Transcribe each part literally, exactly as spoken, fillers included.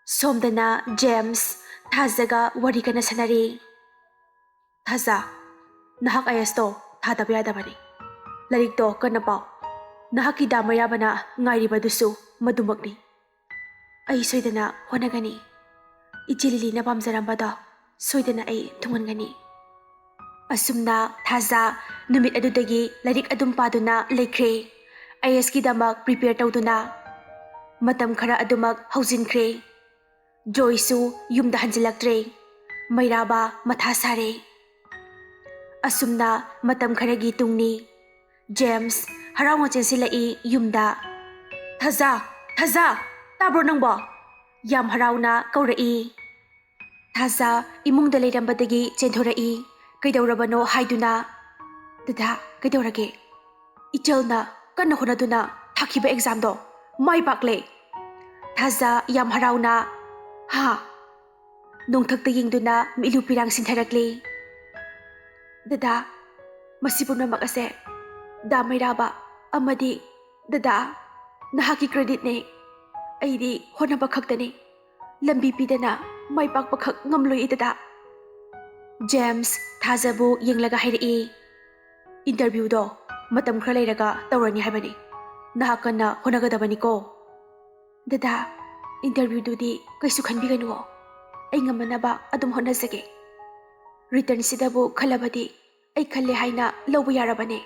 ꯁꯣꯝꯗꯅ James ꯊꯥꯖꯒ ꯋꯥꯔꯤ ꯀꯟꯅ ꯁꯥꯟꯅꯔꯤ꯫ "ꯊꯥꯖ, ꯅꯍꯥꯛ ꯑꯥꯏ ꯑꯦꯁꯇꯣ ꯊꯥꯗꯕ ꯌꯥꯗꯕꯅꯤ꯫ ꯂꯥꯏꯔꯤꯛꯇꯣ ꯀꯟꯅ ꯄꯥꯎ꯫ ꯅꯍꯥꯛꯀꯤ ꯗꯥ ꯃꯩꯔꯥꯕꯅ ꯉꯥꯏꯔꯤꯕꯗꯨꯁꯨ ꯃꯗꯨꯃꯛꯅꯤ꯫ ꯑꯩ ꯁꯣꯏꯗꯅ ꯍꯣꯠꯅꯒꯅꯤ꯫ ꯏꯆꯦ ꯂꯤꯂꯤꯅ ꯄꯥꯝꯖꯔꯝꯕꯗꯣ ꯁꯣꯏꯗꯅ ꯑꯩ ꯊꯨꯡꯍꯟꯒꯅꯤ꯫" ꯑꯁꯨꯝꯅ ꯊꯥꯖ ꯅꯨꯃꯤꯠ ꯑꯗꯨꯗꯒꯤ ꯂꯥꯏꯔꯤꯛ ꯑꯗꯨꯝ ꯄꯥꯗꯨꯅ ꯂꯩꯈ꯭ꯔꯦ꯫ ꯑꯥꯏ ꯑꯦꯁꯀꯤꯗꯃꯛ ꯄ꯭ꯔꯤꯄꯦꯌꯔ ꯇꯧꯗꯨꯅ꯫ ꯃꯇꯝ ꯈꯔ ꯑꯗꯨꯃꯛ ꯍꯧꯖꯤꯟꯈ꯭ꯔꯦ꯫ ꯖꯣꯏꯁꯨ ꯌꯨꯝꯗ ꯍꯟꯖꯤꯜꯂꯛꯇ꯭ꯔꯦ꯫ ꯃꯩꯔꯥꯕ ꯃꯊꯥ ꯁꯥꯔꯦ꯫ ꯑꯁꯨꯝꯅ ꯃꯇꯝ ꯈꯔꯒꯤ ꯇꯨꯡꯅꯤ꯫ ꯖꯦꯝꯁ ꯍꯔꯥꯎꯅ ꯆꯦꯟꯁꯤꯜꯂꯛꯏ ꯌꯨꯝꯗ꯫ "ꯊꯥꯖ! ꯊꯥꯖ! ꯇꯥꯕ꯭ꯔꯣ ꯅꯪꯕꯣ?" ꯌꯥꯝ ꯍꯔꯥꯎꯅ ꯀꯧꯔꯛꯏ꯫ ꯊꯥꯖ ꯏꯃꯨꯡꯗ ꯂꯩꯔꯝꯕꯗꯒꯤ ꯆꯦꯟꯊꯣꯔꯛꯏ꯫ ꯀꯩꯗꯧꯔꯕꯅꯣ ꯍꯥꯏꯗꯨꯅ꯫ "ꯗꯗꯥ, ꯀꯩꯗꯧꯔꯒꯦ?" "ꯏꯆꯜꯅ ꯀꯟꯅ ꯍꯣꯠꯅꯗꯨꯅ ꯊꯥꯈꯤꯕ ꯑꯦꯛꯖꯥꯝꯗꯣ ꯃꯥꯏ ꯄꯥꯛꯂꯦ꯫" ꯊꯥꯖ ꯌꯥꯝ ꯍꯔꯥꯎꯅ, "ꯍꯥ?" ꯅꯣꯡꯊꯛꯇ ꯌꯦꯡꯗꯨꯅ ꯃꯤꯠꯂꯨ ꯄꯤꯔꯥꯡ ꯁꯤꯟꯊꯔꯛꯂꯤ꯫ "ꯗꯗꯥ, ꯃꯁꯤ ꯄꯨꯝꯅꯃꯛ ꯑꯁꯦ ꯗꯥ ꯃꯩꯔꯥꯕ ꯑꯃꯗꯤ ꯗꯗꯥ, ꯅꯍꯥꯛꯀꯤ ꯀ꯭ꯔꯦꯗꯤꯠꯅꯦ꯫ ꯑꯩꯗꯤ ꯍꯣꯠꯅꯕ ꯈꯛꯇꯅꯤ꯫ ꯂꯝꯕꯤ ꯄꯤꯗꯅ ꯃꯥꯏ ꯄꯥꯛꯄ ꯈꯛ ꯉꯝꯂꯣꯏ ꯗꯗꯥ꯫" ꯖꯦꯝꯁ ꯊꯥꯖꯕꯨ ꯌꯦꯡꯂꯒ ꯍꯥꯏꯔꯛꯏ, "ꯏꯟꯇꯔꯚ꯭ꯌꯨꯗꯣ ꯃꯇꯝ ꯈꯔ ꯂꯩꯔꯒ ꯇꯧꯔꯅꯤ ꯍꯥꯏꯕꯅꯤ꯫ ꯅꯍꯥꯛ ꯀꯟꯅ ꯍꯣꯠꯅꯒꯗꯕꯅꯤꯀꯣ꯫" "ꯗꯗꯥ, ꯏꯟꯇꯔꯚ꯭ꯌꯨꯗꯨꯗꯤ ꯀꯩꯁꯨ ꯈꯟꯕꯤꯒꯅꯨ꯫ ꯑꯩ ꯉꯝꯅꯅꯕ ꯑꯗꯨꯝ ꯍꯣꯠꯅꯖꯒꯦ꯫ ꯔꯤꯇꯟꯁꯤꯗꯕꯨ ꯈꯜꯂꯕꯗꯤ ꯑꯩ ꯈꯜꯂꯦ ꯍꯥꯏꯅ ꯂꯧꯕ ꯌꯥꯔꯕꯅꯦ꯫"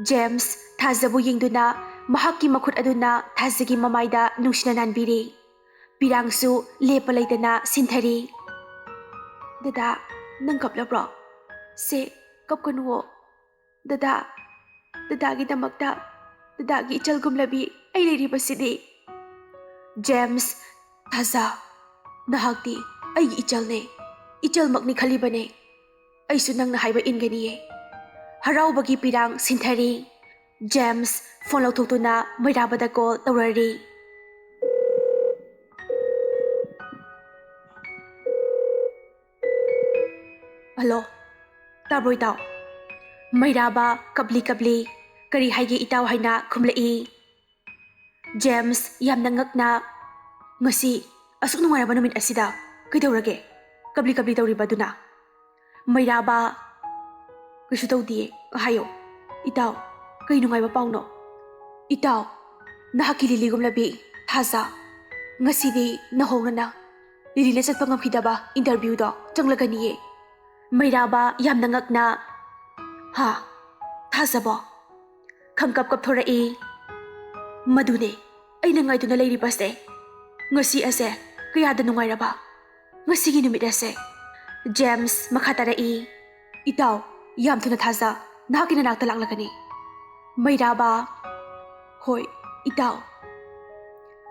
ꯖꯦꯝꯁ ꯊꯥꯖꯕꯨ ꯌꯦꯡꯗꯨꯅ ꯃꯍꯥꯛꯀꯤ ꯃꯈꯨꯠ ꯑꯗꯨꯅ ꯊꯥꯖꯒꯤ ꯃꯃꯥꯏꯗ ꯅꯨꯡꯁꯤꯅ ꯅꯥꯟꯕꯤꯔꯤ꯫ ꯄꯤꯔꯥꯡꯁꯨ ꯂꯦꯞꯄ ꯂꯩꯇꯅ ꯁꯤꯟꯊꯔꯤ꯫ "ꯗꯗꯥ, ꯅꯪ ꯀꯞꯂꯕ꯭ꯔꯣ? ꯁꯦ, ꯀꯞꯀꯅꯨꯋꯣ꯫ ꯗꯗꯥ, ꯗꯗꯥꯒꯤꯗꯃꯛꯇ ꯗꯗꯥꯒꯤ ꯏꯆꯜꯒꯨꯝꯂꯕꯤ ꯑꯩ ꯂꯩꯔꯤꯕꯁꯤꯗꯤ꯫" ꯖꯦꯝꯁ, "ꯊꯥꯖ, ꯅꯍꯥꯛꯇꯤ ꯑꯩꯒꯤ ꯏꯆꯜꯅꯦ, ꯏꯆꯜꯃꯛꯅꯤ ꯈꯜꯂꯤꯕꯅꯦ꯫ ꯑꯩꯁꯨ ꯅꯪꯅ ꯍꯥꯏꯕ ꯏꯟꯒꯅꯤꯌꯦ꯫" ꯍꯔꯥꯎꯕꯒꯤ ꯄꯤꯔꯥꯡ ꯁꯤꯟꯊꯔꯤ꯫ ꯖꯦꯝꯁ ꯐꯣꯟ ꯂꯧꯊꯣꯛꯇꯨꯅ ꯃꯩꯔꯥꯕꯗ ꯀꯣꯜ ꯇꯧꯔꯔꯤ꯫ "ꯍꯜꯂꯣ, ꯇꯥꯕ꯭ꯔꯣ ꯏꯇꯥꯎ?" ꯃꯩꯔꯥꯕ ꯀꯞꯂꯤ ꯀꯞꯂꯤ, "ꯀꯔꯤ ꯍꯥꯏꯒꯦ ꯏꯇꯥꯎ?" ꯍꯥꯏꯅ ꯈꯨꯝꯂꯛꯏ꯫ ꯖꯦꯝꯁ ꯌꯥꯝꯅ ꯉꯛꯅ, "ꯉꯁꯤ ꯑꯁꯨꯛ ꯅꯨꯡꯉꯥꯏꯔꯕ ꯅꯨꯃꯤꯠ ꯑꯁꯤꯗ ꯀꯩꯗꯧꯔꯒꯦ? ꯀꯞꯂꯤ ꯀꯞꯂꯤ ꯇꯧꯔꯤꯕ ꯑꯗꯨꯅ? ꯃꯩꯔꯥꯕ, "ꯀꯩꯁꯨ ꯇꯧꯗꯤꯌꯦ, ꯍꯥꯏꯌꯣ꯫ ꯏꯇꯥꯎ, ꯀꯩ ꯅꯨꯡꯉꯥꯏꯕ ꯄꯥꯎꯅꯣ? ꯏꯇꯥꯎ, ꯅꯍꯥꯛꯀꯤ ꯂꯤꯂꯤꯒꯨꯝꯂꯕꯤ ꯊꯥꯖ, ꯉꯁꯤꯗꯤ ꯅꯍꯧꯅꯅ ꯂꯤꯂꯤꯅ ꯆꯠꯄ ꯉꯝꯈꯤꯗꯕ interviewꯗꯣ ꯆꯪꯂꯒꯅꯤꯌꯦ꯫" ꯃꯩꯔꯥꯕ ꯌꯥꯝꯅ ꯉꯛꯅ, "ꯍꯥ? ꯊꯥꯖꯕꯣ?" ꯈꯪꯀꯞ ꯀꯞꯊꯣꯔꯛꯏ꯫ "ꯃꯗꯨꯅꯦ ꯑꯩꯅ ꯉꯥꯏꯗꯨꯅ ꯂꯩꯔꯤꯕꯁꯦ꯫ ꯉꯁꯤ ꯑꯁꯦ ꯀꯌꯥꯗ ꯅꯨꯡꯉꯥꯏꯔꯕ, ꯉꯁꯤꯒꯤ ꯅꯨꯃꯤꯠ ꯑꯁꯦ꯫" ꯖꯦꯝꯁ ꯃꯈꯥ ꯇꯥꯔꯛꯏ, "ꯏꯇꯥꯎ, ꯌꯥꯝ ꯊꯨꯅ ꯊꯥꯖ ꯅꯍꯥꯛꯀꯤ ꯅꯅꯥꯛꯇ ꯂꯥꯛꯂꯒꯅꯤ꯫" ꯃꯩꯔꯥꯕ, "ꯍꯣꯏ, ꯏꯇꯥꯎ꯫"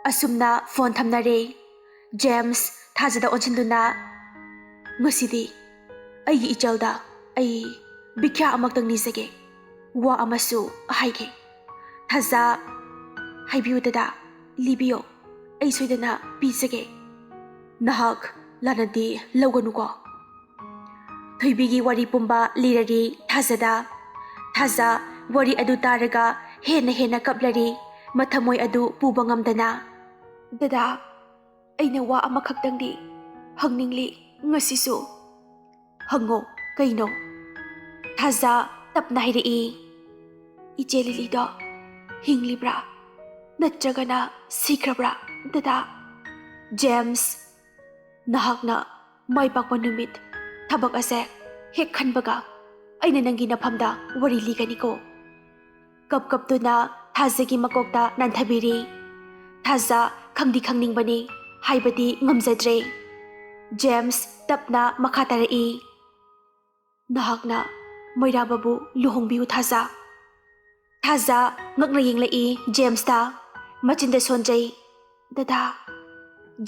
ꯑꯁꯨꯝꯅ ꯐꯣꯟ ꯊꯝꯅꯔꯦ꯫ ꯖꯦꯝꯁ ꯊꯥꯖꯗ ꯑꯣꯟꯁꯤꯟꯗꯨꯅ, "ꯉꯁꯤꯗꯤ ꯑꯩꯒꯤ ꯏꯆꯜꯗ ꯑꯩ ꯕꯤꯈ꯭ꯌꯥ ꯑꯃꯛꯇꯪ ꯅꯤꯖꯒꯦ, ꯋꯥ ꯑꯃꯁꯨ ꯍꯥꯏꯒꯦ꯫" "ꯊꯥꯖ, ꯍꯥꯏꯕꯤꯌꯨ ꯗꯗꯥ, ꯂꯤꯕꯤꯌꯣ, ꯑꯩ ꯁꯣꯏꯗꯅ ꯄꯤꯖꯒꯦ꯫ ꯅꯍꯥꯛ ꯂꯥꯟꯅꯗꯤ ꯂꯧꯒꯅꯨꯀꯣ꯫" ꯊꯣꯏꯕꯤꯒꯤ ꯋꯥꯔꯤ ꯄꯨꯝꯕ ꯂꯤꯔꯔꯤ ꯊꯥꯖꯗ꯫ ꯊꯥꯖ ꯋꯥꯔꯤ ꯑꯗꯨ ꯇꯥꯔꯒ ꯍꯦꯟꯅ ꯍꯦꯟꯅ ꯀꯞꯂꯔꯤ, ꯃꯊꯃꯣꯏ ꯑꯗꯨ ꯄꯨꯕ ꯉꯝꯗꯅ꯫ "ꯗꯗꯥ, ꯑꯩꯅ ꯋꯥ ꯑꯃꯈꯛꯇꯪꯗꯤ ꯍꯪꯅꯤꯡꯂꯤ ꯉꯁꯤꯁꯨ꯫" "ꯍꯪꯉꯣ, ꯀꯩꯅꯣ?" ꯊꯥꯖ ꯇꯞꯅ ꯍꯥꯏꯔꯛꯏ, "ꯏꯆꯦ ꯂꯤꯂꯤꯗꯣ ꯍꯤꯡꯂꯤꯕ꯭ꯔꯥ ꯅꯠꯇ꯭ꯔꯒꯅ ꯁꯤꯈ꯭ꯔꯕ꯭ꯔꯥ, ꯗꯗꯥ?" ꯖꯦꯝꯁ, "ꯅꯍꯥꯛꯅ ꯃꯥꯏ ꯄꯥꯛꯄ ꯅꯨꯃꯤꯠ ꯊꯕꯛ ꯑꯁꯦ ꯍꯦꯛ ꯈꯟꯕꯒ ꯑꯩꯅ ꯅꯪꯒꯤ ꯅꯐꯝꯗ ꯋꯥꯔꯤ ꯂꯤꯒꯅꯤꯀꯣ꯫" ꯀꯞ ꯀꯞꯇꯨꯅ ꯊꯥꯖꯒꯤ ꯃꯀꯣꯛꯇ ꯅꯥꯟꯊꯕꯤꯔꯤ꯫ ꯊꯥꯖ ꯈꯪꯗꯤ ꯈꯪꯅꯤꯡꯕꯅꯤ, ꯍꯥꯏꯕꯗꯤ ꯉꯝꯖꯗ꯭ꯔꯦ꯫ ꯖꯦꯝꯁ ꯇꯞꯅ ꯃꯈꯥ ꯇꯥꯔꯛꯏ, "ꯅꯍꯥꯛꯅ ꯃꯩꯔꯥꯕꯕꯨ ꯂꯨꯍꯣꯡꯕꯤꯌꯨ ꯊꯥꯖ꯫" ꯊꯥꯖ ꯉꯛꯅ ꯌꯦꯡꯂꯛꯏ ꯖꯦꯝꯁꯇ, ꯃꯆꯤꯟꯗ ꯁꯣꯟꯖꯩ, "ꯗꯗꯥ꯫"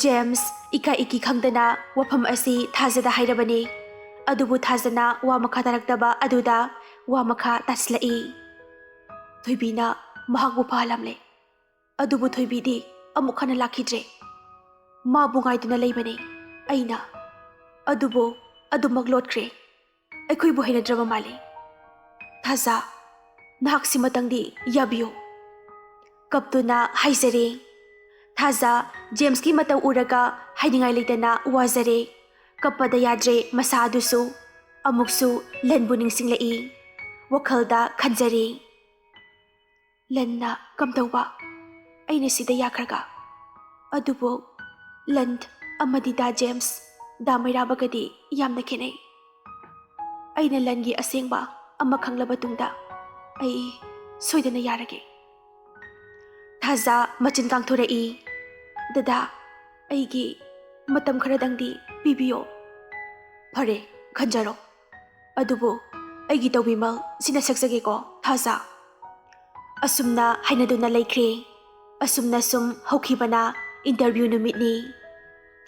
ꯖꯦꯝꯁ ꯏꯀꯥꯏ ꯏꯀꯤ ꯈꯪꯗꯅ ꯋꯥꯐꯝ ꯑꯁꯤ ꯊꯥꯖꯗ ꯍꯥꯏꯔꯕꯅꯤ꯫ ꯑꯗꯨꯕꯨ ꯊꯥꯖꯅ ꯋꯥ ꯃꯈꯥ ꯇꯥꯔꯛꯇꯕ ꯑꯗꯨꯗ ꯋꯥ ꯃꯈꯥ ꯇꯥꯁꯤꯜꯂꯛꯏ꯫ ꯊꯣꯏꯕꯤꯅ ꯃꯍꯥꯛꯄꯨ ꯐꯍꯜꯂꯝꯂꯦ꯫ ꯑꯗꯨꯕꯨ ꯊꯣꯏꯕꯤꯗꯤ ꯑꯃꯨꯛ ꯍꯟꯅ ꯂꯥꯛꯈꯤꯗ꯭ꯔꯦ꯫ ꯃꯥꯕꯨ ꯉꯥꯏꯗꯨꯅ ꯂꯩꯕꯅꯦ ꯑꯩꯅ꯫ ꯑꯗꯨꯕꯨ ꯑꯗꯨꯃꯛ ꯂꯣꯠꯈ꯭ꯔꯦ꯫ ꯑꯩꯈꯣꯏꯕꯨ ꯍꯩꯅꯗ꯭ꯔꯕ ꯃꯥꯜꯂꯦ꯫ ꯊꯥꯖ, ꯅꯍꯥꯛ ꯁꯤꯃꯇꯪꯗꯤ ꯌꯥꯕꯤꯌꯨ꯫ ꯀꯞꯇꯨꯅ ꯍꯥꯏꯖꯔꯦ꯫ ꯊꯥꯖ ꯖꯦꯝꯁꯀꯤ ꯃꯇꯧ ꯎꯔꯒ ꯍꯥꯏꯅꯤꯡꯉꯥꯏ ꯂꯩꯇꯅ ꯋꯥꯖꯔꯦ꯫ ꯀꯞꯄꯗ ꯌꯥꯗ꯭ꯔꯦ ꯃꯁꯥ ꯑꯗꯨꯁꯨ꯫ ꯑꯃꯨꯛꯁꯨ ꯂꯟꯕꯨ ꯅꯤꯡꯁꯤꯡꯂꯛꯏ꯫ ꯋꯥꯈꯜꯗ ꯈꯟꯖꯔꯤ, "ꯂꯟꯅ ꯀꯝꯗꯧꯕ? ꯑꯩꯅ ꯁꯤꯗ ꯌꯥꯈ꯭ꯔꯒ?" ꯑꯗꯨꯕꯨ ꯂꯟ ꯑꯃꯗꯤ ꯗꯥ ꯖꯦꯝꯁ, ꯗꯥ ꯃꯩꯔꯥꯕꯒꯗꯤ ꯌꯥꯝꯅ ꯈꯦꯠꯅꯩ꯫ ꯑꯩꯅ ꯂꯟꯒꯤ ꯑꯁꯦꯡꯕ ꯑꯃ ꯈꯪꯂꯕ ꯇꯨꯡꯗ ꯑꯩ ꯁꯣꯏꯗꯅ ꯌꯥꯔꯒꯦ꯫ ꯊꯥꯖ ꯃꯆꯤꯟ ꯀꯥꯡꯊꯣꯔꯛꯏ, "ꯗꯗꯥ, ꯑꯩꯒꯤ ꯃꯇꯝ ꯈꯔꯗꯪꯗꯤ ꯄꯤꯕꯤꯌꯣ꯫" "ꯐꯔꯦ, ꯈꯟꯖꯔꯣ꯫ ꯑꯗꯨꯕꯨ ꯑꯩꯒꯤ ꯇꯧꯕꯤꯃꯜ ꯁꯤꯅ ꯁꯛꯆꯒꯦꯀꯣ, ꯊꯥꯖ꯫" ꯑꯁꯨꯝꯅ ꯍꯥꯏꯅꯗꯨꯅ ꯂꯩꯈ꯭ꯔꯦ꯫ ꯑꯁꯨꯝꯅ ꯁꯨꯝ ꯍꯧꯈꯤꯕꯅ ꯏꯟꯇꯔꯚ꯭ꯌꯨ ꯅꯨꯃꯤꯠꯅꯤ꯫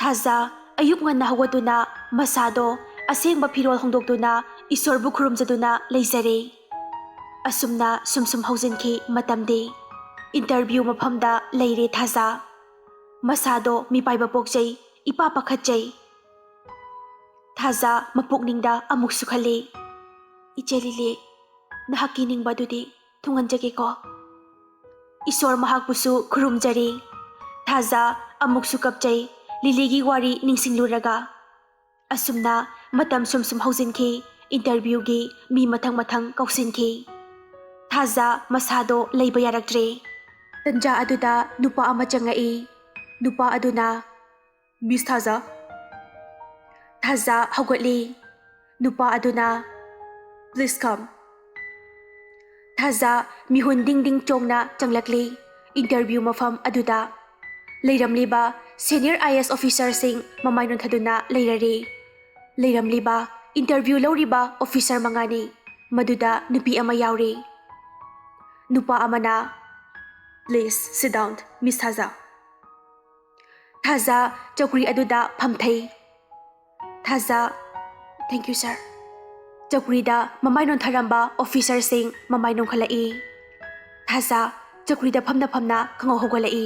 ꯊꯥꯖ ꯑꯌꯨꯛ ꯉꯟꯅ ꯍꯧꯒꯠꯇꯨꯅ ꯃꯁꯥꯗꯣ ꯑꯁꯦꯡꯕ ꯐꯤꯔꯣꯜ ꯍꯣꯡꯗꯣꯛꯇꯨꯅ ꯏꯁꯣꯔꯕꯨ ꯈꯨꯔꯨꯝꯖꯗꯨꯅ ꯂꯩꯖꯔꯦ꯫ ꯑꯁꯨꯝꯅ ꯁꯨꯝ ꯁꯨꯝ ꯍꯧꯖꯤꯟꯈꯤ ꯃꯇꯝꯗꯤ꯫ ꯏꯟꯇꯔꯚ꯭ꯌꯨ ꯃꯐꯝꯗ ꯂꯩꯔꯦ ꯊꯥꯖ꯫ ꯃꯁꯥꯗꯣ ꯃꯤꯄꯥꯏꯕ ꯄꯣꯛꯆꯩ, ꯏꯄꯥ ꯄꯥꯈꯠꯆꯩ꯫ ꯊꯥꯖ ꯃꯄꯨꯛꯅꯤꯡꯗ ꯑꯃꯨꯛꯁꯨ ꯈꯜꯂꯤ, "ꯏꯆꯦ ꯂꯤꯂꯤ, ꯅꯍꯥꯛꯀꯤ ꯅꯤꯡꯕ ꯑꯗꯨꯗꯤ ꯊꯨꯡꯍꯟꯖꯒꯦꯀꯣ꯫" ꯏꯁꯣꯔ ꯃꯍꯥꯛꯄꯨꯁꯨ ꯈꯨꯔꯨꯝꯖꯔꯤ꯫ ꯊꯥꯖ ꯑꯃꯨꯛꯁꯨ ꯀꯞꯆꯩ, ꯂꯤꯂꯤꯒꯤ ꯋꯥꯔꯤ ꯅꯤꯡꯁꯤꯡꯂꯨꯔꯒ꯫ ꯑꯁꯨꯝꯅ ꯃꯇꯝ ꯁꯨꯝ ꯁꯨꯝ ꯍꯧꯖꯤꯟꯈꯤ꯫ ꯏꯟꯇꯔꯚ꯭ꯌꯨꯒꯤ ꯃꯤ ꯃꯊꯪ ꯃꯊꯪ ꯀꯧꯁꯤꯟꯈꯤ꯫ ꯊꯥꯖ ꯃꯁꯥꯗꯣ ꯂꯩꯕ ꯌꯥꯔꯛꯇ꯭ꯔꯦ꯫ ꯇꯟꯖꯥ ꯑꯗꯨꯗ ꯅꯨꯄꯥ ꯑꯃ ꯆꯪꯉꯛꯏ꯫ ꯅꯨꯄꯥ ꯑꯗꯨꯅ, "ꯃꯤꯁ ꯊꯥꯖ?" ꯊꯥꯖ ꯍꯧꯒꯠꯂꯤ꯫ ꯅꯨꯄꯥ ꯑꯗꯨꯅ, "Please come." ꯊꯥꯖ ꯃꯤꯍꯨꯟ ꯗꯤꯡ ꯗꯤꯡ ꯆꯣꯡꯅ ꯆꯪꯂꯛꯂꯤ꯫ ꯏꯟꯇꯔꯚ꯭ꯌꯨ ꯃꯐꯝ ꯑꯗꯨꯗ ꯂꯩꯔꯝꯂꯤꯕ ꯁꯦꯅꯤꯌꯔ ꯑꯥꯏ ꯑꯦꯁ ꯑꯣꯐꯤꯁꯔꯁꯤꯡ ꯃꯃꯥꯏ ꯅꯣꯟꯊꯗꯨꯅ ꯂꯩꯔꯔꯤ꯫ ꯂꯩꯔꯝꯂꯤꯕ ꯏꯟꯇꯔꯚ꯭ꯌꯨ ꯂꯧꯔꯤꯕ ꯑꯣꯐꯤꯁꯔ ꯃꯉꯥꯅꯤ, ꯃꯗꯨꯗ ꯅꯨꯄꯤ ꯑꯃ ꯌꯥꯎꯔꯤ꯫ ꯅꯨꯄꯥ ꯑꯃꯅ, "Please sit down, ꯃꯤꯁ ꯊꯥꯖ꯫" ꯊꯥꯖ ꯆꯧꯀ꯭ꯔꯤ ꯑꯗꯨꯗ ꯐꯝꯊꯩ꯫ ꯊꯥꯖ, "Thank you, sir." ꯆꯧꯀ꯭ꯔꯤꯗ ꯃꯃꯥꯏ ꯅꯣꯟꯊꯔꯝꯕ ꯑꯣꯐꯤꯁꯔꯁꯤꯡ ꯃꯃꯥꯏ ꯅꯣꯟꯈꯠꯂꯛꯏ꯫ ꯊꯥꯖ ꯆꯧꯀ꯭ꯔꯤꯗ ꯐꯝꯅ ꯐꯝꯅ ꯈꯪꯍꯧ ꯍꯧꯒꯠꯂꯛꯏ꯫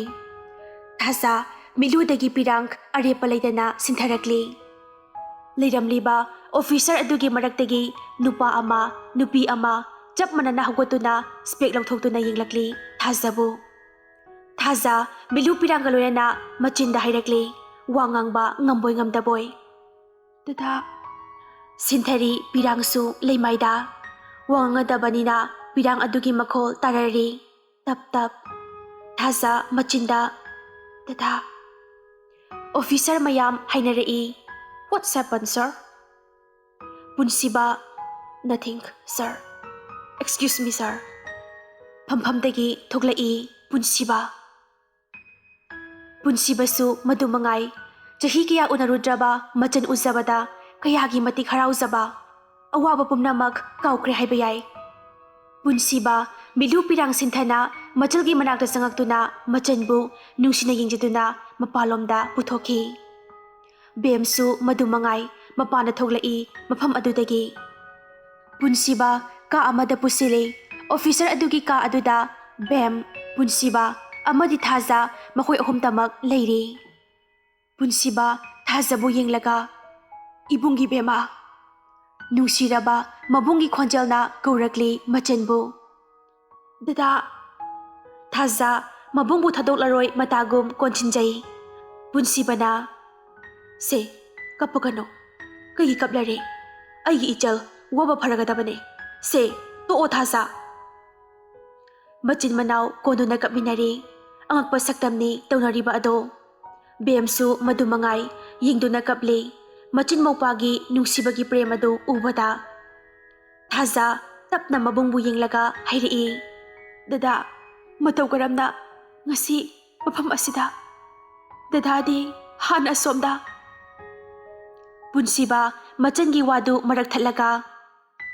ꯊꯥꯖ ꯃꯤꯠꯂꯨꯗꯒꯤ ꯄꯤꯔꯥꯡ ꯑꯔꯦꯞꯄ ꯂꯩꯇꯅ ꯁꯤꯟꯊꯔꯛꯂꯤ꯫ ꯂꯩꯔꯝꯂꯤꯕ ꯑꯣꯐꯤꯁꯔ ꯑꯗꯨꯒꯤ ꯃꯔꯛꯇꯒꯤ ꯅꯨꯄꯥ ꯑꯃ, ꯅꯨꯄꯤ ꯑꯃ ꯆꯞ ꯃꯥꯟꯅꯅ ꯍꯧꯒꯠꯇꯨꯅ ꯁ꯭ꯄꯦꯛ ꯂꯧꯊꯣꯛꯇꯨꯅ ꯌꯦꯡꯂꯛꯂꯤ ꯊꯥꯖꯕꯨ꯫ ꯊꯥꯖ ꯃꯤꯂꯨ ꯄꯤꯔꯥꯡꯒ ꯂꯣꯏꯅꯅ ꯃꯆꯤꯟꯗ ꯍꯥꯏꯔꯛꯂꯤ, ꯋꯥ ꯉꯥꯡꯕ ꯉꯝꯕꯣꯏ ꯉꯝꯗꯕꯣꯏ꯫ "ꯗꯗꯥ꯫" ꯁꯤꯟꯊꯔꯤ ꯄꯤꯔꯥꯡꯁꯨ ꯂꯩꯃꯥꯏꯗ꯫ ꯋꯥ ꯉꯥꯡꯅꯗꯕꯅꯤꯅ ꯄꯤꯔꯥꯡ ꯑꯗꯨꯒꯤ ꯃꯈꯣꯜ ꯇꯥꯔꯔꯤ꯫ ꯇꯞ ꯇꯞ꯫ ꯊꯥꯖ ꯃꯆꯤꯟꯗ, "ꯗꯗꯥ꯫" ꯑꯣꯐꯤꯁꯔ ꯃꯌꯥꯝ ꯍꯥꯏꯅꯔꯛꯏ, "What's happened, sir?" ꯄꯨꯟꯁꯤꯕ, "Nothing, sir." "Excuse me, sir." ꯐꯝꯐꯝꯗꯒꯤ ꯊꯣꯛꯂꯛꯏ ꯄꯨꯟꯁꯤꯕ꯫ ꯄꯨꯟꯁꯤꯕꯁꯨ ꯃꯗꯨ ꯃꯉꯥꯏ꯫ ꯆꯍꯤ ꯀꯌꯥ ꯎꯅꯔꯨꯗ꯭ꯔꯕ ꯃꯆꯟ ꯎꯖꯕꯗ ꯀꯌꯥꯒꯤ ꯃꯇꯤꯛ ꯍꯔꯥꯎꯖꯕ꯫ ꯑꯋꯥꯕ ꯄꯨꯝꯅꯃꯛ ꯀꯥꯎꯈ꯭ꯔꯦ ꯍꯥꯏꯕ ꯌꯥꯏ꯫ ꯄꯨꯟꯁꯤꯕ ꯃꯤꯂꯨ ꯄꯤꯔꯥꯡ ꯁꯤꯟꯊꯅ ꯃꯆꯜꯒꯤ ꯃꯅꯥꯛꯇ ꯆꯪꯉꯛꯇꯨꯅ ꯃꯆꯟꯕꯨ ꯅꯨꯡꯁꯤꯅ ꯌꯦꯡꯖꯗꯨꯅ ꯃꯄꯥꯟꯂꯣꯝꯗ ꯄꯨꯊꯣꯛꯈꯤ꯫ ꯕꯦꯝꯁꯨ ꯃꯗꯨ ꯃꯉꯥꯏ ꯃꯄꯥꯟꯗ ꯊꯣꯛꯂꯛꯏ ꯃꯐꯝ ꯑꯗꯨꯗꯒꯤ꯫ ꯄꯨꯟꯁꯤꯕ ꯀꯥ ꯑꯃꯗ ꯄꯨꯁꯤꯜꯂꯤ꯫ ꯑꯣꯐꯤꯁꯔ ꯑꯗꯨꯒꯤ ꯀꯥ ꯑꯗꯨꯗ ꯕꯦꯝ, ꯄꯨꯟꯁꯤꯕ ꯑꯃꯗꯤ ꯊꯥꯖ ꯃꯈꯣꯏ ꯑꯍꯨꯝꯇꯃꯛ ꯂꯩꯔꯤ꯫ ꯄꯨꯟꯁꯤꯕ ꯊꯥꯖꯕꯨ ꯌꯦꯡꯂꯒ, "ꯏꯕꯨꯡꯒꯤ ꯕꯦꯝꯃ꯫" ꯅꯨꯡꯁꯤꯔꯕ ꯃꯕꯨꯡꯒꯤ ꯈꯣꯟꯖꯦꯜꯅ ꯀꯧꯔꯛꯂꯤ ꯃꯆꯟꯕꯨ꯫ "ꯗꯗꯥ꯫" ꯊꯥꯖ ꯃꯕꯨꯡꯕꯨ ꯊꯥꯗꯣꯛꯂꯔꯣꯏ ꯃꯇꯥꯒꯨꯝ ꯀꯣꯟꯁꯤꯟꯖꯩ꯫ ꯄꯨꯟꯁꯤꯕꯅ, "ꯁꯦ, ꯀꯞꯄꯒꯅꯨ꯫ ꯀꯩꯒꯤ ꯀꯞꯂꯔꯦ? ꯑꯩꯒꯤ ꯏꯆꯜ ꯋꯥꯕ ꯐꯔꯒꯗꯕꯅꯦ꯫ ꯁꯦ, ꯇꯣꯛꯑꯣ ꯊꯥꯖ꯫" ꯃꯆꯤꯟ ꯃꯅꯥꯎ ꯀꯣꯟꯗꯨꯅ ꯀꯞꯃꯤꯟꯅꯔꯤ꯫ ꯑꯉꯛꯄ ꯁꯛꯇꯝꯅꯤ ꯇꯧꯅꯔꯤꯕ ꯑꯗꯣ꯫ ꯕꯦꯝꯁꯨ ꯃꯗꯨ ꯃꯉꯥꯏ ꯌꯦꯡꯗꯨꯅ ꯀꯞꯂꯤ꯫ ꯃꯆꯤꯟ ꯃꯧꯄꯥꯒꯤ ꯅꯨꯡꯁꯤꯕꯒꯤ ꯄ꯭ꯔꯦꯝ ꯑꯗꯨ ꯎꯕꯗ꯫ ꯊꯥꯖ ꯇꯞꯅ ꯃꯕꯨꯡꯕꯨ ꯌꯦꯡꯂꯒ ꯍꯥꯏꯔꯛꯏ, "ꯗꯗꯥ, ꯃꯇꯧ ꯀꯔꯝꯅ ꯉꯁꯤ ꯃꯐꯝ ꯑꯁꯤꯗ? ꯗꯗꯥꯗꯤ ꯍꯥꯟꯅ ꯑꯁꯣꯝꯗ꯫" ꯄꯨꯟꯁꯤꯕ ꯃꯆꯟꯒꯤ ꯋꯥꯗꯨ ꯃꯔꯛ ꯊꯠꯂꯒ,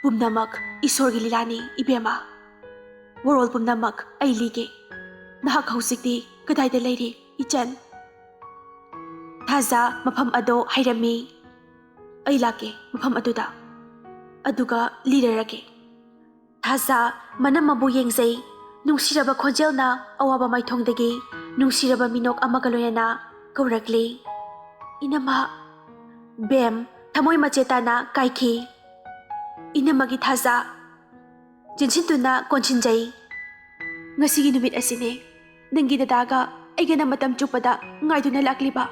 "ꯄꯨꯝꯅꯃꯛ ꯏꯁꯣꯔꯒꯤ ꯂꯤꯂꯥꯅꯤ, ꯏꯕꯦꯝꯃ꯫ ꯋꯥꯔꯣꯜ ꯄꯨꯝꯅꯃꯛ ꯑꯩ ꯂꯤꯒꯦ꯫ ꯅꯍꯥꯛ ꯍꯧꯖꯤꯛꯇꯤ ꯀꯗꯥꯏꯗ ꯂꯩꯔꯤ, ꯏꯆꯟ?" ꯊꯥꯖ ꯃꯐꯝ ꯑꯗꯣ ꯍꯥꯏꯔꯝꯃꯤ꯫ "ꯑꯩ ꯂꯥꯛꯀꯦ ꯃꯐꯝ ꯑꯗꯨꯗ, ꯑꯗꯨꯒ ꯂꯤꯔꯔꯒꯦ꯫" ꯊꯥꯖ ꯃꯅꯝꯃꯕꯨ ꯌꯦꯡꯖꯩ꯫ ꯅꯨꯡꯁꯤꯔꯕ ꯈꯣꯟꯖꯦꯜꯅ ꯑꯋꯥꯕ ꯃꯥꯏꯊꯣꯡꯗꯒꯤ ꯅꯨꯡꯁꯤꯔꯕ ꯃꯤꯅꯣꯛ ꯑꯃꯒ ꯂꯣꯏꯅꯅ ꯀꯧꯔꯛꯂꯤ, "ꯏꯅꯝꯃ꯫" ꯕꯦꯝ ꯊꯃꯣꯏ ꯃꯆꯦꯠ ꯇꯥꯅ ꯀꯥꯏꯈꯤ꯫ ꯏꯅꯝꯃꯒꯤ ꯊꯥꯖ ꯆꯦꯟꯁꯤꯟꯗꯨꯅ ꯀꯣꯟꯁꯤꯟꯖꯩ꯫ "ꯉꯁꯤꯒꯤ ꯅꯨꯃꯤꯠ ꯑꯁꯤꯅꯦ ꯅꯪꯒꯤ ꯗꯗꯥꯒ ꯑꯩꯒꯅ ꯃꯇꯝ ꯆꯨꯞꯄꯗ ꯉꯥꯏꯗꯨꯅ ꯂꯥꯛꯂꯤꯕ꯫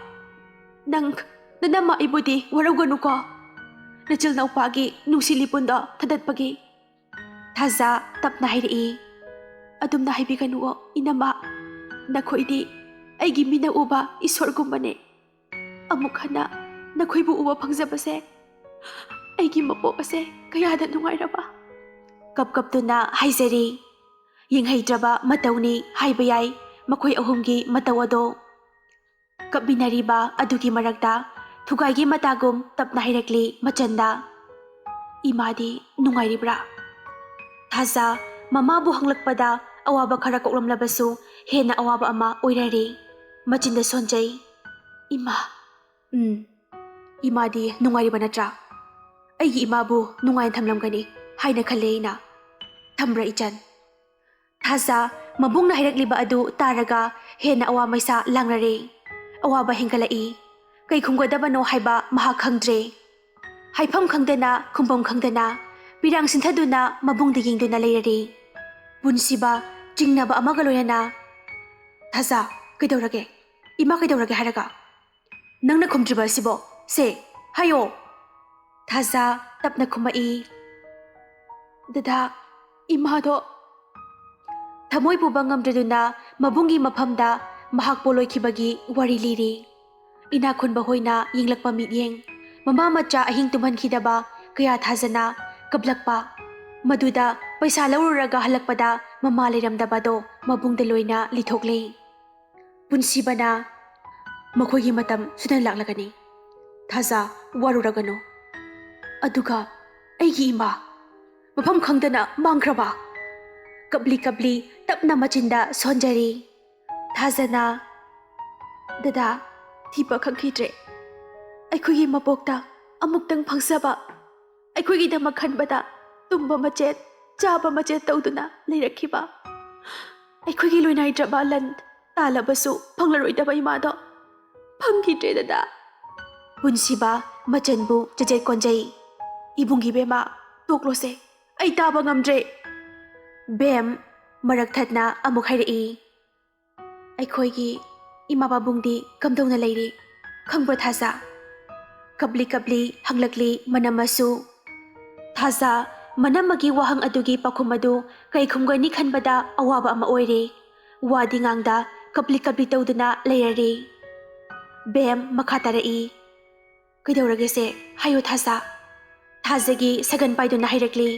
ꯅꯪ, ꯅꯅꯝꯃ ꯑꯩꯕꯨꯗꯤ ꯋꯥꯔꯧꯒꯅꯨꯀꯣ, ꯅꯆꯤꯜ ꯅꯧꯄꯥꯒꯤ ꯅꯨꯡꯁꯤ ꯂꯤꯄꯨꯟꯗꯣ ꯊꯥꯗꯠꯄꯒꯤ꯫ ꯊꯥꯖ ꯇꯞꯅ ꯍꯥꯏꯔꯛꯏ, "ꯑꯗꯨꯝꯅ ꯍꯥꯏꯕꯤꯒꯅꯨꯋꯣ ꯏꯅꯝꯃ, ꯅꯈꯣꯏꯗꯤ ꯑꯩꯒꯤ ꯃꯤꯠꯅ ꯎꯕ ꯏꯁꯣꯔꯒꯨꯝꯕꯅꯦ꯫ ꯑꯃꯨꯛ ꯍꯟꯅ ꯅꯈꯣꯏꯕꯨ ꯎꯕ ꯐꯪꯖꯕꯁꯦ ꯑꯩꯒꯤ ꯃꯄꯣꯛ ꯑꯁꯦ ꯀꯌꯥꯗ ꯅꯨꯡꯉꯥꯏꯔꯕ!" ꯀꯞ ꯀꯞꯇꯨꯅ ꯍꯥꯏꯖꯔꯤ꯫ ꯌꯦꯡꯍꯩꯗ꯭ꯔꯕ ꯃꯇꯧꯅꯤ ꯍꯥꯏꯕ ꯌꯥꯏ ꯃꯈꯣꯏ ꯑꯍꯨꯝꯒꯤ ꯃꯇꯧ ꯑꯗꯣ꯫ ꯀꯞꯃꯤꯟꯅꯔꯤꯕ ꯑꯗꯨꯒꯤ ꯃꯔꯛꯇ ꯊꯨꯒꯥꯏꯒꯤ ꯃꯇꯥꯒꯨꯝ ꯇꯞꯅ ꯍꯥꯏꯔꯛꯂꯤ ꯃꯆꯟꯗ, "ꯏꯃꯥꯗꯤ ꯅꯨꯡꯉꯥꯏꯔꯤꯕ꯭ꯔꯥ?" ꯊꯥꯖ ꯃꯃꯥꯕꯨ ꯍꯪꯂꯛꯄꯗ ꯑꯋꯥꯕ ꯈꯔ ꯀꯣꯛꯂꯝꯂꯕꯁꯨ ꯍꯦꯟꯅ ꯑꯋꯥꯕ ꯑꯃ ꯑꯣꯏꯔꯔꯤ꯫ ꯃꯆꯤꯟꯗ ꯁꯣꯟꯖꯩ, "ꯏꯃꯥ, ꯎꯝ, ꯏꯃꯥꯗꯤ ꯅꯨꯡꯉꯥꯏꯔꯤꯕ ꯅꯠꯇ꯭ꯔꯥ? ꯑꯩꯒꯤ ꯏꯃꯥꯕꯨ ꯅꯨꯡꯉꯥꯏꯅ ꯊꯝꯂꯝꯒꯅꯤ ꯍꯥꯏꯅ ꯈꯜꯂꯦ ꯑꯩꯅ꯫ ꯊꯝꯕ꯭ꯔꯥ ꯏꯆꯟ?" ꯊꯥꯖ ꯃꯕꯨꯡꯅ ꯍꯥꯏꯔꯛꯂꯤꯕ ꯑꯗꯨ ꯇꯥꯔꯒ ꯍꯦꯟꯅ ꯑꯋꯥ ꯃꯩꯁꯥ ꯂꯥꯡꯅꯔꯦ꯫ ꯑꯋꯥꯕ ꯍꯦꯟꯒꯠꯂꯛꯏ꯫ ꯀꯩ ꯈꯨꯝꯒꯗꯕꯅꯣ ꯍꯥꯏꯕ ꯃꯍꯥꯛ ꯈꯪꯗ꯭ꯔꯦ꯫ ꯍꯥꯏꯐꯝ ꯈꯪꯗꯅ, ꯈꯨꯝꯐꯝ ꯈꯪꯗꯅ, ꯄꯤꯔꯥꯡ ꯁꯤꯟꯊꯗꯨꯅ ꯃꯕꯨꯡꯗ ꯌꯦꯡꯗꯨꯅ ꯂꯩꯔꯔꯦ꯫ ꯄꯨꯟꯁꯤꯕ ꯆꯤꯡꯅꯕ ꯑꯃꯒ ꯂꯣꯏꯅꯅ, "ꯊꯥꯖ, ꯀꯩꯗꯧꯔꯒꯦ? ꯏꯃꯥ ꯀꯩꯗꯧꯔꯒꯦ ꯍꯥꯏꯔꯒ? ꯅꯪꯅ ꯈꯨꯝꯗ꯭ꯔꯤꯕ ꯑꯁꯤꯕꯣ? ꯁꯦ, ꯍꯥꯏꯌꯣ!" ꯊꯥꯖ ꯇꯞꯅ ꯈꯨꯝꯃꯛꯏ, "ꯗꯗꯥ, ꯏꯃꯥꯗꯣ꯫" ꯊꯃꯣꯏ ꯄꯨꯕ ꯉꯝꯗ꯭ꯔꯗꯨꯅ ꯃꯕꯨꯡꯒꯤ ꯃꯐꯝꯗ ꯃꯍꯥꯛ ꯄꯣꯂꯣꯏꯈꯤꯕꯒꯤ ꯋꯥꯔꯤ ꯂꯤꯔꯤ꯫ ꯏꯅꯥꯛ ꯈꯨꯟꯕ ꯍꯣꯏꯅ ꯌꯦꯡꯂꯛꯄ ꯃꯤꯠꯌꯦꯡ, ꯃꯃꯥ ꯃꯆꯥ ꯑꯍꯤꯡ ꯇꯨꯝꯍꯟꯈꯤꯗꯕ ꯀꯌꯥ ꯊꯥꯖꯅ ꯀꯞꯂꯛꯄ, ꯃꯗꯨꯗ ꯄꯩꯁꯥ ꯂꯧꯔꯨꯔꯒ ꯍꯜꯂꯛꯄꯗ ꯃꯃꯥ ꯂꯩꯔꯝꯗꯕꯗꯣ ꯃꯕꯨꯡꯗ ꯂꯣꯏꯅ ꯂꯤꯊꯣꯛꯂꯦ꯫ ꯄꯨꯟꯁꯤꯕꯅ, "ꯃꯈꯣꯏꯒꯤ ꯃꯇꯝ ꯁꯣꯏꯗꯅ ꯂꯥꯛꯂꯒꯅꯤ꯫ ꯊꯥꯖ, ꯋꯥꯔꯨꯔꯒꯅꯨ꯫ ꯑꯗꯨꯒ ꯑꯩꯒꯤ ꯏꯃꯥ ꯃꯐꯝ ꯈꯪꯗꯅ ꯃꯥꯡꯈ꯭ꯔꯕ?" ꯀꯞꯂꯤ ꯀꯞꯂꯤ ꯇꯞꯅ ꯃꯆꯤꯟꯗ ꯁꯣꯟꯖꯔꯤ꯫ ꯊꯥꯖꯅ, "ꯗꯗꯥ, ꯊꯤꯕ ꯈꯪꯈꯤꯗ꯭ꯔꯦ꯫ ꯑꯩꯈꯣꯏꯒꯤ ꯃꯄꯣꯛꯇ ꯑꯃꯨꯛꯇꯪ ꯐꯪꯖꯕ, ꯑꯩꯈꯣꯏꯒꯤꯗꯃꯛ ꯈꯟꯕꯗ ꯇꯨꯝꯕ ꯃꯆꯦꯠ, ꯆꯥꯕ ꯃꯆꯦꯠ ꯇꯧꯗꯨꯅ ꯂꯩꯔꯛꯈꯤꯕ, ꯑꯩꯈꯣꯏꯒꯤ ꯂꯣꯏꯅꯥꯏꯗ꯭ꯔꯕ ꯂꯟ ꯇꯥꯜꯂꯕꯁꯨ ꯐꯪꯂꯔꯣꯏꯗꯕ ꯏꯃꯥꯗꯣ ꯐꯪꯈꯤꯗ꯭ꯔꯦ ꯗꯗꯥ꯫" ꯄꯨꯟꯁꯤꯕ ꯃꯆꯟꯕꯨ ꯆꯖꯦꯠ ꯀꯣꯟꯖꯩ꯫ "ꯏꯕꯨꯡꯒꯤ ꯕꯦꯝꯃ, ꯇꯣꯛꯂꯣꯁꯦ, ꯑꯩ ꯇꯥꯕ ꯉꯝꯗ꯭ꯔꯦ꯫" ꯕꯦꯝ ꯃꯔꯛ ꯊꯠꯅ ꯑꯃꯨꯛ ꯍꯥꯏꯔꯛꯏ, ꯑꯩꯈꯣꯏꯒꯤ ꯏꯃꯥ ꯄꯥꯕꯨꯡꯗꯤ ꯀꯝꯗꯧꯅ ꯂꯩꯔꯤ ꯈꯪꯕ꯭ꯔꯣ ꯊꯥꯖ? ꯀꯞꯂꯤ ꯀꯞꯂꯤ ꯍꯪꯂꯛꯂꯤ ꯃꯅꯝꯃꯁꯨ꯫ ꯊꯥꯖ, ꯃꯅꯝꯃꯒꯤ ꯋꯥꯍꯪ ꯑꯗꯨꯒꯤ ꯄꯥꯎꯈꯨꯝ ꯑꯗꯨ ꯀꯩ ꯈꯨꯝꯒꯅꯤ ꯈꯟꯕꯗ ꯑꯋꯥꯕ ꯑꯃ ꯑꯣꯏꯔꯦ꯫ ꯋꯥꯗꯤ ꯉꯥꯡꯗ ꯀꯞꯂꯤ ꯀꯞꯂꯤ ꯇꯧꯗꯨꯅ ꯂꯩꯔꯔꯦ꯫ ꯕꯦꯝ ꯃꯈꯥ ꯇꯥꯔꯛꯏ, "ꯀꯩꯗꯧꯔꯒꯦꯁꯦ? ꯍꯥꯏꯌꯣ ꯊꯥꯖ꯫" ꯊꯥꯖꯒꯤ ꯁꯒꯟ ꯄꯥꯏꯗꯨꯅ ꯍꯥꯏꯔꯛꯂꯤ꯫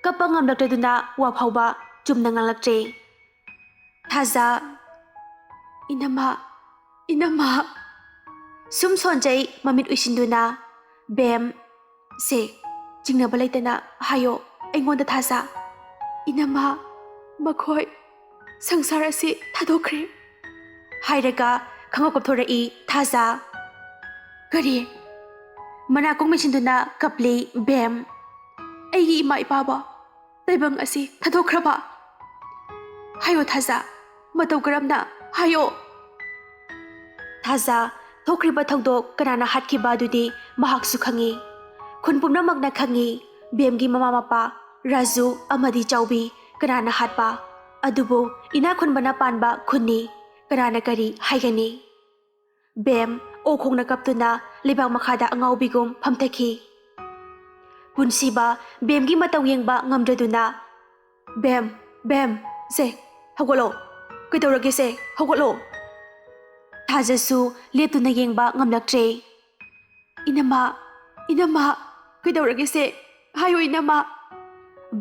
ꯀꯞꯄ ꯉꯝꯂꯛꯇꯗꯨꯅ ꯋꯥ ꯐꯥꯎꯕ ꯆꯨꯝꯅ ꯉꯥꯡꯂꯛꯇ꯭ꯔꯦ꯫ ꯊꯥꯖ, "ꯏꯅꯝꯃ, ꯏꯅꯝꯃ꯫" ꯁꯨꯝ ꯁꯣꯟꯖꯩ ꯃꯃꯤꯠ ꯎꯏꯁꯤꯟꯗꯨꯅ꯫ ꯕꯦꯝ, "ꯁꯦ, ꯆꯤꯡꯅꯕ ꯂꯩꯇꯅ ꯍꯥꯏꯌꯣ ꯑꯩꯉꯣꯟꯗ ꯊꯥꯖ꯫" "ꯏꯅꯝꯃ, ꯃꯈꯣꯏ ꯁꯪꯁꯥꯔ ꯑꯁꯤ ꯊꯥꯗꯣꯛꯈ꯭ꯔꯦ꯫" ꯍꯥꯏꯔꯒ ꯈꯪꯀꯞ ꯀꯞꯊꯣꯔꯛꯏ ꯊꯥꯖ꯫ "ꯀꯔꯤ?" ꯃꯅꯥꯀꯣꯡ ꯃꯦꯟꯁꯤꯟꯗꯨꯅ ꯀꯞꯂꯤ ꯕꯦꯝ꯫ "ꯑꯩꯒꯤ ꯏꯃꯥ ꯏꯄꯥꯕꯣ ꯇꯥꯏꯕꯪ ꯑꯁꯤ ꯊꯥꯗꯣꯛꯈ꯭ꯔꯕ? ꯍꯥꯏꯌꯣ ꯊꯥꯖ, ꯃꯇꯧ ꯀꯔꯝꯅ? ꯍꯥꯏꯌꯣ꯫" ꯊꯥꯖ, ꯊꯣꯛꯈ꯭ꯔꯤꯕ ꯊꯧꯗꯣꯛ ꯀꯅꯥꯅ ꯍꯥꯠꯈꯤꯕ ꯑꯗꯨꯗꯤ ꯃꯍꯥꯛꯁꯨ ꯈꯪꯏ꯫ ꯈꯨꯟ ꯄꯨꯝꯅꯃꯛꯅ ꯈꯪꯏ, ꯕꯦꯝꯒꯤ ꯃꯃꯥ ꯃꯄꯥ ꯔꯥꯖꯨ ꯑꯃꯗꯤ ꯆꯥꯎꯕꯤ ꯀꯅꯥꯅ ꯍꯥꯠꯄ? ꯑꯗꯨꯕꯨ ꯏꯅꯥꯛ ꯈꯨꯟꯕꯅ ꯄꯥꯟꯕ ꯈꯨꯟꯅꯤ, ꯀꯅꯥꯅ ꯀꯔꯤ ꯍꯥꯏꯒꯅꯤ? ꯕꯦꯝ ꯑꯣꯛ ꯈꯣꯡꯅ ꯀꯞꯇꯨꯅ ꯂꯩꯕꯥꯛ ꯃꯈꯥꯗ ꯑꯉꯥꯎꯕꯤꯒꯨꯝ ꯐꯝꯊꯈꯤ꯫ ꯄꯨꯟꯁꯤꯕ ꯕꯦꯝꯒꯤ ꯃꯇꯧ ꯌꯦꯡꯕ ꯉꯝꯗ꯭ꯔꯗꯨꯅ, "ꯕꯦꯝ, ꯕꯦꯝ, ꯁꯦ, ꯍꯧꯒꯠꯂꯣ꯫ ꯀꯩꯗꯧꯔꯒꯦꯁꯦ? ꯍꯧꯒꯠꯂꯣ꯫" ꯊꯥꯖꯁꯨ ꯂꯦꯞꯇꯨꯅ ꯌꯦꯡꯕ ꯉꯝꯂꯛꯇ꯭ꯔꯦ꯫ "ꯏꯅꯝꯃ, ꯏꯅꯝꯃ, ꯀꯩꯗꯧꯔꯒꯦꯁꯦ? ꯍꯥꯏꯌꯨ ꯏꯅꯝꯃ꯫"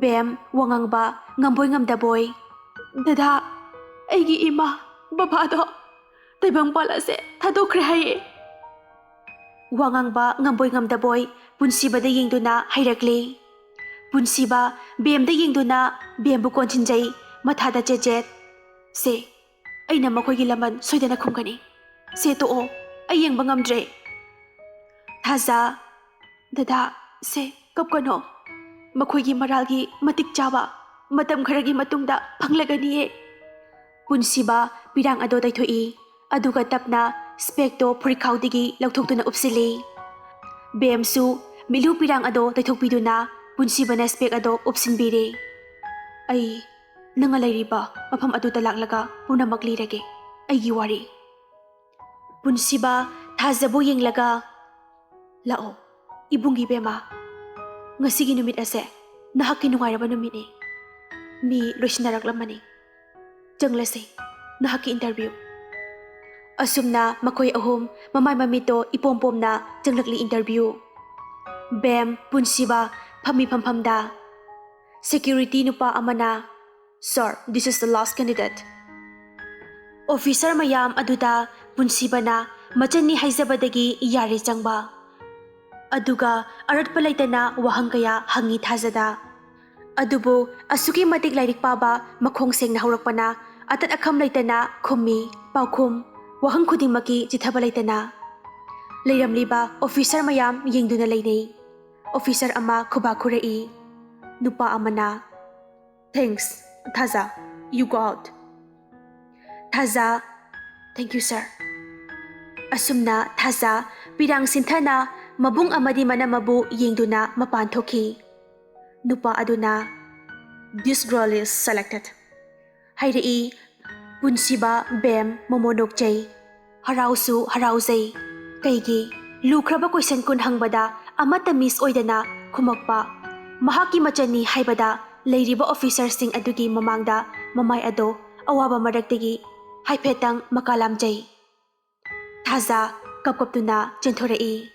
ꯕꯦꯝ ꯋꯥ ꯉꯥꯡꯕ ꯉꯝꯕꯣꯏ ꯉꯝꯗꯕꯣꯏ, "ꯗꯗꯥ, ꯑꯩꯒꯤ ꯏꯃꯥ ꯕꯕꯥꯗꯣ ꯇꯥꯏꯕꯪꯄꯥꯜ ꯑꯁꯦ ꯊꯥꯗꯣꯛꯈ꯭ꯔꯦ ꯍꯥꯏꯌꯦ꯫" ꯋꯥ ꯉꯥꯡꯕ ꯉꯝꯕꯣꯏ ꯉꯝꯗꯕꯣꯏ ꯄꯨꯟꯁꯤꯕꯗ ꯌꯦꯡꯗꯨꯅ ꯍꯥꯏꯔꯛꯂꯤ꯫ ꯄꯨꯟꯁꯤꯕ ꯕꯦꯝꯗ ꯌꯦꯡꯗꯨꯅ ꯕꯦꯝꯕꯨ ꯀꯣꯟꯁꯤꯟꯖꯩ, ꯃꯊꯥꯗ ꯆꯦꯠ ꯆꯦꯠ꯫ "ꯁꯦ, ꯑꯩꯅ ꯃꯈꯣꯏꯒꯤ ꯂꯃꯟ ꯁꯣꯏꯗꯅ ꯈꯨꯝꯒꯅꯤ꯫ ꯁꯦ, ꯇꯣꯛꯑꯣ, ꯑꯩ ꯌꯦꯡꯕ ꯉꯝꯗ꯭ꯔꯦ꯫" ꯊꯥꯖ, "ꯗꯗꯥ, ꯁꯦ, ꯀꯞꯀꯅꯣ꯫ ꯃꯈꯣꯏꯒꯤ ꯃꯔꯥꯜꯒꯤ ꯃꯇꯤꯛ ꯆꯥꯕ ꯃꯇꯝ ꯈꯔꯒꯤ ꯃꯇꯨꯡꯗ ꯐꯪꯂꯒꯅꯤꯌꯦ꯫" ꯄꯨꯟꯁꯤꯕ ꯄꯤꯔꯥꯡ ꯑꯗꯣ ꯇꯩꯊꯣꯛꯏ, ꯑꯗꯨꯒ ꯇꯞꯅ ꯁ꯭ꯄꯦꯛꯇꯣ ꯐꯨꯔꯤꯠꯈꯥꯎꯗꯒꯤ ꯂꯧꯊꯣꯛꯇꯨꯅ ꯎꯞꯁꯤꯜꯂꯤ꯫ ꯕꯦꯝꯁꯨ ꯃꯤꯠꯂꯨ ꯄꯤꯔꯥꯡ ꯑꯗꯣ ꯇꯩꯊꯣꯛꯄꯤꯗꯨꯅ ꯄꯨꯟꯁꯤꯕꯅ ꯁ꯭ꯄꯦꯛ ꯑꯗꯣ ꯎꯞꯁꯤꯟꯕꯤꯔꯦ꯫ "ꯑꯩ ꯅꯪꯅ ꯂꯩꯔꯤꯕ ꯃꯐꯝ ꯑꯗꯨꯗ ꯂꯥꯛꯂꯒ ꯄꯨꯝꯅꯃꯛ ꯂꯤꯔꯒꯦ꯫ ꯑꯩꯒꯤ ꯋꯥꯔꯤ꯫ ꯄꯨꯟꯁꯤꯕ ꯊꯥꯖꯕꯨ ꯌꯦꯡꯂꯒ, "ꯂꯥꯛꯑꯣ, ꯏꯕꯨꯡꯒꯤ ꯕꯦꯝꯃ, ꯉꯁꯤꯒꯤ ꯅꯨꯃꯤꯠ ꯑꯁꯦ ꯅꯍꯥꯛꯀꯤ ꯅꯨꯡꯉꯥꯏꯔꯕ ꯅꯨꯃꯤꯠꯅꯤ꯫ ꯃꯤ ꯂꯣꯏꯁꯤꯟꯅꯔꯛꯂꯝꯃꯅꯤ꯫ ꯆꯪꯂꯁꯤ, ꯅꯍꯥꯛꯀꯤ interview꯫" ꯑꯁꯨꯝꯅ ꯃꯈꯣꯏ ꯑꯍꯨꯝ ꯃꯃꯥꯏ ꯃꯃꯤꯠꯇꯣ ꯏꯄꯣꯝ ꯄꯣꯝꯅ ꯆꯪꯂꯛꯂꯤ interview꯫ ꯕꯦꯝ, ꯄꯨꯟꯁꯤꯕ ꯐꯝꯃꯤ ꯐꯝꯐꯝꯗ꯫ Security ꯅꯨꯄꯥ ꯑꯃꯅ, "Sir, this is the last candidate." Officer ꯃꯌꯥꯝ ꯑꯗꯨꯗ ꯄꯨꯟꯁꯤꯕꯅ ꯃꯆꯟꯅꯤ ꯍꯥꯏꯖꯕꯗꯒꯤ ꯌꯥꯔꯦ ꯆꯪꯕ꯫ ꯑꯗꯨꯒ ꯑꯔꯠꯄ ꯂꯩꯇꯅ ꯋꯥꯍꯪ ꯀꯌꯥ ꯍꯪꯉꯤ ꯊꯥꯖꯗ꯫ ꯑꯗꯨꯕꯨ ꯑꯁꯨꯛꯀꯤ ꯃꯇꯤꯛ ꯂꯥꯏꯔꯤꯛ ꯄꯥꯕ ꯃꯈꯣꯡ ꯁꯦꯡꯅ ꯍꯧꯔꯛꯄꯅ ꯑꯇꯠ ꯑꯈꯝ ꯂꯩꯇꯅ ꯈꯨꯝꯃꯤ ꯄꯥꯎꯈꯨꯝ, ꯋꯥꯍꯪ ꯈꯨꯗꯤꯡꯃꯛꯀꯤ ꯆꯤꯊꯕ ꯂꯩꯇꯅ꯫ ꯂꯩꯔꯝꯂꯤꯕ officer ꯃꯌꯥꯝ ꯌꯦꯡꯗꯨꯅ ꯂꯩꯅꯩ꯫ Officer ꯑꯃ ꯈꯨꯕꯥꯛ ꯈꯨꯔꯛꯏ꯫ ꯅꯨꯄꯥ ꯑꯃꯅ, "Thanks, ꯊꯥꯖ, you go out." ꯊꯥꯖ, "Thank you, sir." ꯑꯁꯨꯝꯅ ꯊꯥꯖ ꯄꯤꯔꯥꯡ ꯁꯤꯟꯊꯅ ꯃꯕꯨꯡ ꯑꯃꯗꯤ ꯃꯅꯝꯃꯕꯨ ꯌꯦꯡꯗꯨꯅ ꯃꯄꯥꯟ ꯊꯣꯛꯈꯤ꯫ ꯅꯨꯄꯥ ꯑꯗꯨꯅ, "This girl is selected," ꯍꯥꯏꯔꯛꯏ꯫ ꯄꯨꯟꯁꯤꯕ, ꯕꯦꯝ, ꯃꯣꯃꯣ ꯅꯣꯛꯆꯩ꯫ ꯍꯔꯥꯎꯁꯨ ꯍꯔꯥꯎꯖꯩ꯫ ꯀꯩꯒꯤ? ꯂꯨꯈ꯭ꯔꯕ question ꯀꯨꯟ ꯍꯪꯕꯗ ꯑꯃꯠꯇ miss ꯑꯣꯏꯗꯅ ꯈꯨꯝꯃꯛꯄ꯫ ꯃꯍꯥꯛꯀꯤ ꯃꯆꯟꯅꯤ ꯍꯥꯏꯕꯗ ꯂꯩꯔꯤꯕ officerꯁꯤꯡ ꯑꯗꯨꯒꯤ ꯃꯃꯥꯡꯗ ꯃꯃꯥꯏ ꯑꯗꯣ ꯑꯋꯥꯕ ꯃꯔꯛꯇꯒꯤ ꯍꯥꯏꯐꯦꯠꯇꯪ ꯃꯀꯥ ꯂꯥꯝꯖꯩ꯫ ꯊꯥꯖ ꯀꯞ ꯀꯞꯇꯨꯅ ꯆꯦꯟꯊꯣꯔꯛꯏ꯫